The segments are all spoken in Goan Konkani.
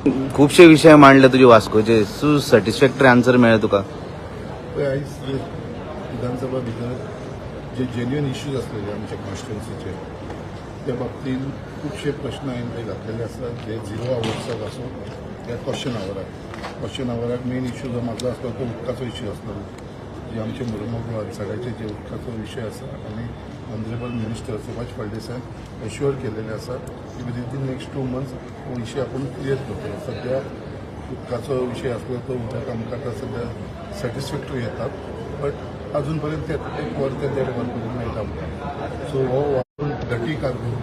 खुबशे विशय मांडले तुजे वास्कोचे, सो सॅटिस्फॅक्टरी आन्सर मेळ्ळे तुका? पळय, आयज विधानसभा भितर जे जेन्युइन इश्यूज आसलेले आमच्या कॉन्स्टिट्युन्सीचे, त्या बाबतीन खुबशे प्रश्न हांवें ते घातलेले आसात, जे झिरो आवर्साक आसूं या क्वेश्चन आवराक. क्वेश्चन आवराक मेन इश्यू जो म्हाजो आसलो तो उदकाचो इश्यू आसलो, जे आमचे मुरमुगांव सगळ्याचे जे उदकाचो विशय आसा. आनी ऑनरेबल मिनिस्टर सुभाष फळदेसाय एश्युअर केलेले आसा की विदीन नेक्स्ट 2 मंथ्स हो विशय आपूण क्लियर करतलो. सध्या उदकाचो विशय आसलो तो उदक आमकां आतां सध्या सॅटिस्फॅक्टरी येतात, बट अजून पर्यंत ते एक वर ते देड वर पर्यंत मेळटा आमकां. सो हो वापरून डटी कार्गो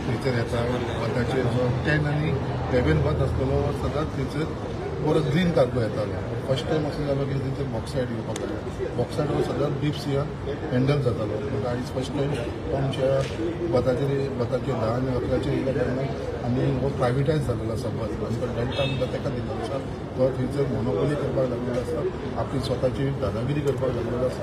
थंयसर येता. वताचेर जो 10 आनी 11 वत आसलेलो, सदांच थंयसर बरो ग्रीन कार्गो येतालो. फर्स्ट टायम अशें जालो की थंयसर बॉक्सायड येवपाक लागलो. बॉक्सायड हो सदांच डीप सियान हँडल जातालो, बट आयज फर्स्ट टायम आमच्या वताचेर, वताचेर 10 आनी 11चेर येयल्या कारणान आनी हो प्रायवेटायज जाल्लो आसा बस आनी तो डेल्टा म्हणटा ताका दिल्लो आसा. तो थंयसर मोनोपोली करपाक लागलेलो आसा, आपली स्वताची दादागिरी करपाक लागलेलो आसा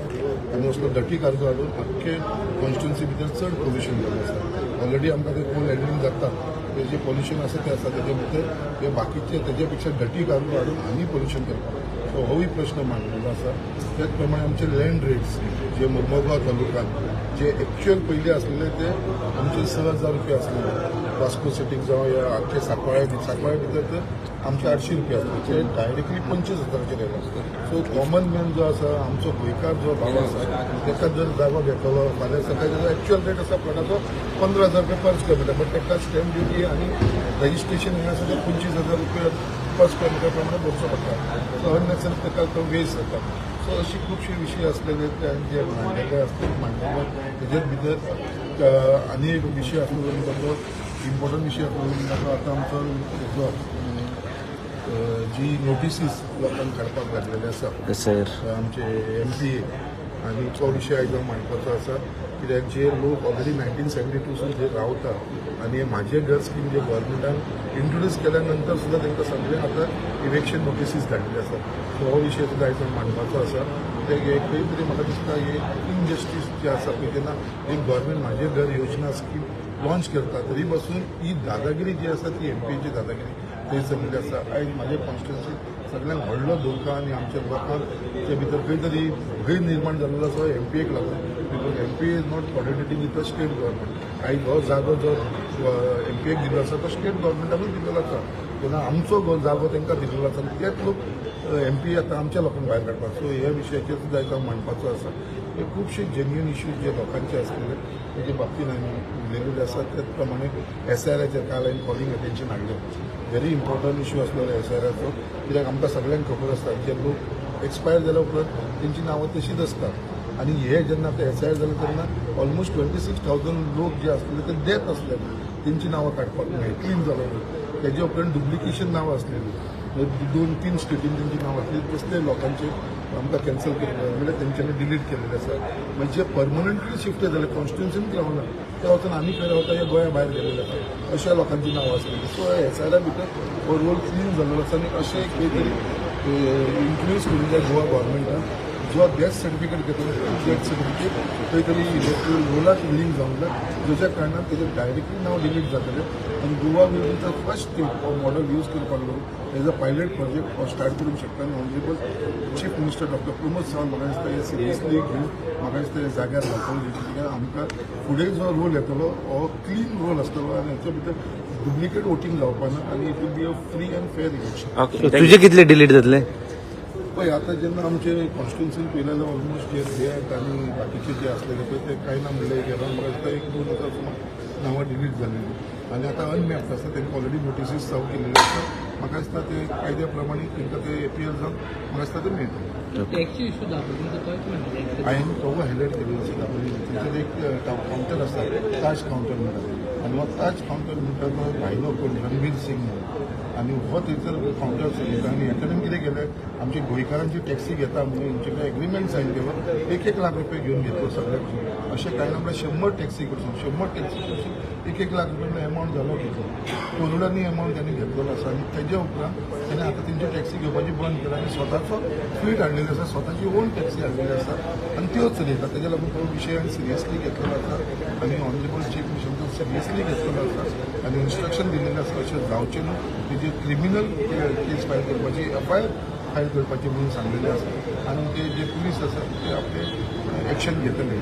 आनी असलो डटी कार्गो हाडून आख्खे कॉन्स्टिट्युन्सी भितर चड पोल्युशन जाल्लें आसा. ऑलरेडी आमकां ते कोल हँडलिंग जाता, तेजें पोल्युशन आसा तें आसा, तेजे भितर ते बाकीचे तेजे पेक्षा डटी कार्गो हाडून आनी पोल्युशन करपाक. सो होय प्रश्न मांडलेलो आसा. त्याच प्रमाणे आमचे लँड रेट्स जे मुरमुगांव तालुक्यात जे एक्च्युअल पयलीं आसलेले ते आमचे 6000 रुपया आसलेले वास्को सिटीक जावं या आख्खे सांकवाळे. सांकवाळे भितर तर आमचे 800 रुपया आसले, ते डायरेक्टली 25,000चेर येयला. सो कॉमन मॅन जो आसा, आमचो गोंयकार जो भाव आसा, ताका जर जागो घेतलो फाल्यां सकाळी, तेजो एक्च्युअल रेट आसा प्लॉटाचो 15,000 रुपया पर स्क्वेअर मिटर, बट ताका स्टॅम्प ड्युटी आनी रजिस्ट्रेशन हें आसा तें 25,000 रुपया पर स्क्वेअर मिटर प्रमाणे भरचो पडटा. सो अननेसेसरी ताका तो वेस्ट जाता. सो अशी खुबशे विशय आसलेले ते जे मांडलेले आसले, मांडलेले. तेजेच भितर आनी एक विशय आसलो म्हणटा तो इम्पॉर्टंट विशय आसलो म्हणटा तो आतां आमचो हेजो जी नोटिसीस लोकांक काडपाक लागलेले आसा सर आमचे एमपीए, आनी तो विशय आयज हांव मांडपाचो आसा. कित्याक जे लोक ऑलरेडी 1972सून थंय रावता आनी म्हाजें घर स्कीम जे गव्हर्मेंटान इंट्रोड्यूस केल्या नंतर सुद्दां तांकां सगळें आतां इव्हिक्शन नोटिसीस धाडलेले आसा. सो हो विशय सुद्दां आयज हांव मांडपाचो आसा. ते खंय तरी म्हाका दिसता हे इनजस्टीस जे आसा पळय, तेन्ना एक गव्हर्मेंट म्हाजें घर योजना स्कीम लॉन्च करता तरी बसून ही दादागिरी जी आसा ती एमपीएची दादागिरी थंय जमिल्ली आसा. आयज म्हाजे कॉन्स्टिट्युन्सी सगळ्यांत व्हडलो धोका आनी आमच्या लोकांक ते भितर खंय तरी भंय निर्माण जाल्लो आसा एमपीएक लागून, because MPA is not coordinating with the state government. आयज हो जागो जो एमपीएक दिल्लो आसा तो स्टेट गव्हर्मेंटानूच दिल्लो आसा. तेन्ना आमचो जागो तांकां दिल्लो आसा आनी तेच लोक एमपी आतां आमच्या लोकांक भायर काडपाक. सो ह्या विशयाचेर सुद्दां आयज हांव मांडपाचो आसा. हे खुबशे जेन्युइन इश्यूज जे लोकांचे आसलेले तेजे बाबतीन हांवें उलयलेले आसा. त्याच प्रमाणे एसआयआराचेर काल हांवें कॉलिंग अटेन्शन हाडलें. व्हेरी इम्पॉर्टंट इश्यू आसलेलो एसआयआराचो, कित्याक आमकां सगळ्यांक खबर आसता, जे लोक एक्सपायर जाल्या उपरांत तेंची नांवां तशींच आसता. आनी हे जेन्ना आतां एसआयआर जालें तेन्ना ऑलमोस्ट 26,000 लोक जे आसलेले ते डेथ आसले, तेंची नांवां काडपाक मेळ्ळी, क्लीन जालो. तेजे उपरांत डुप्लिकेशन नांवां आसलेली, दोन तीन स्टेटीन तेंची नांवां आसली, तसले लोकांचे आमकां कॅन्सल केल्ले, म्हणल्यार तेंच्यांनी डिलीट केल्लेले आसा. मागीर जे परमनंटली शिफ्ट जाले, कॉन्स्टिट्युन्सीन रावना, ते वचून आनी खंय रावता या गोंया भायर गेलेले आसा, अशा लोकांची नांवां आसलेली. सो एसआयआरा भितर हो रोल क्लीन जाल्लो आसा आनी अशें खंय तरी इंट्रोड्यूस करूंक जाय गोवा गव्हर्मेंटान. जो डेथ सर्टिफिकेट घेतलो, डेथ सर्टिफिकेट खंय तरी इलेक्ट्रल रोलाक लिंक जावंक जाय, ज्याच्या कारणान तेजें डायरेक्टली नांव डिलीट जातलें आनी Goa will be the first state हो मॉडल यूज करपाक लागून एज अ पायलट प्रोजेक्ट हो स्टार्ट करूंक शकता. आनी honourable chief minister doctor Pramod Sawant म्हाका दिसता हे सिरियसली घेवन म्हाका दिसता हे जाग्यार घालतलो, कित्याक आमकां फुडें जो रोल येतलो हो क्लीन रोल आसतलो आनी हाच्या भितर डुप्लिकेट वोटींग जावपाना आनी it will be a free and fair election. Okay. तुजे कितले डिलीट जातले? पळय, आतां जेन्ना आमचे कॉन्स्टिट्युन्सीन पळयलें जाल्यार ऑलमोस्ट जे डेथ आनी बाकीचे जे आसलेले पळय, ते कांय ना म्हणलें एक अरावंड म्हाका दिसता एक 2000 सुमार नांवां डिलीट जालेली आनी आतां अनमॅप्ड आसा. तांकां ऑलरेडी नोटिसीस सर्व केलेल्यो आसा. म्हाका दिसता ते कायद्या प्रमाणे तांकां ते एपियल जावन म्हाका दिसता ते मेळटले. टॅक्सी इशू दाखोवून तो खंयच? हांवें तो हायलायट केलेलो आसा दाखोवली. थंयसर एक कावंटर आसा, ताज कावंटर म्हणटा, आनी हो ताज कावंटर म्हणटा तो भायलो कोण रणबीर सिंग म्हणून आनी हो थंयसर कावंटर चलयता. आनी हें कडेन कितें केलें, आमचे गोंयकारांची टॅक्सी घेता म्हणून हेंचे कडेन एग्रीमेंट सायन केलो, एक एक लाख रुपये घेवन घेतलो सगळ्याक. अशें कांय ना म्हणल्यार 100 टॅक्सी कडसून, 100 टॅक्सी कडसून एक एक लाख रुपये एमावंट जालो कितलो, करोडांनी एमावंट त्यांनी घेतलेलो आसा. आनी तेज्या उपरांत तेणे आतां तेंची टॅक्सी घेवपाची बंद केला आनी स्वताचो फ्लीट हाडलेली आसा, स्वताची ओन टॅक्सी हाडलेली आसा आनी त्यो चलयता. तेज्या लागून तो विशय हांवें सिरियसली घेतलेलो आसा आनी ऑनरेबल चीफ मिनिस्टर सिरियसली घेतलेलो आसा आनी इन्स्ट्रक्शन दिलेलें आसा अशें जावचें न्हू, तेजेर क्रिमिनल केस फायल करपाची, एफआयआर फायल करपाची म्हणून सांगलेलें आसा आनी ते जे पुलीस आसा ते आपले एक्शन घेतले.